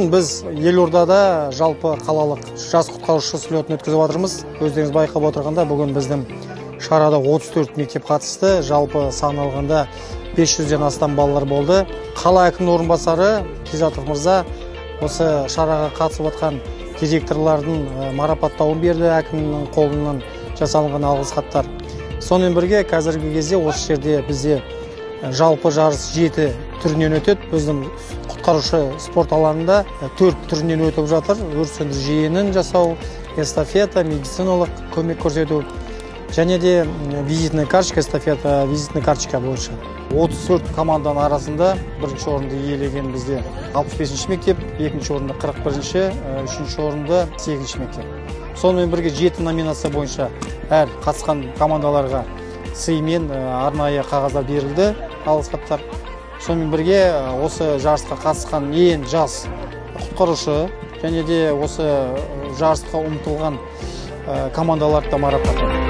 Бүгін біз елордада жалпы қалалық жас құтқарушы слетін өткізіп жатырмыз. Өздеріңіз байқап отырғанда, бүгін біздің шарада 34 мектеп қатысты. Жалпы сан алғанда 500-ден астам балалар болды. Қала әкімінің орынбасары Кизатов мырза осы шараға қатысып жатқан директорлардың марапаттауын берді, әкімнің қолынан жасалынған алғыс хаттар. Сонымен бірге қазіргі кезде осы жерде бізде жалпы жарыс 7 түрінен өтеді. Біздің құтқарушы спорт алаңында 4 түрінен өтіп жатыр. Өрт сөндіру жиынын жасау, эстафета, медициналық көмек көрсету және де визитная карточка, эстафета, визитная карточка бойынша. 34 команданың арасында бірінші орынды иелеген бізде 65-ші мектеп, екінші орынды 41-ші, үшінші орынды 8-ші мектеп. Сонымен бірге 7 номинация бойынша әр қатысқан командаларға сый мен арнайы қағаздар берілді, алғыс хаттар. Сонымен бірге осы жарысқа қатысқан ең жас құтқарушы және де осы жарысқа ұмтылған командаларды да марапаттады.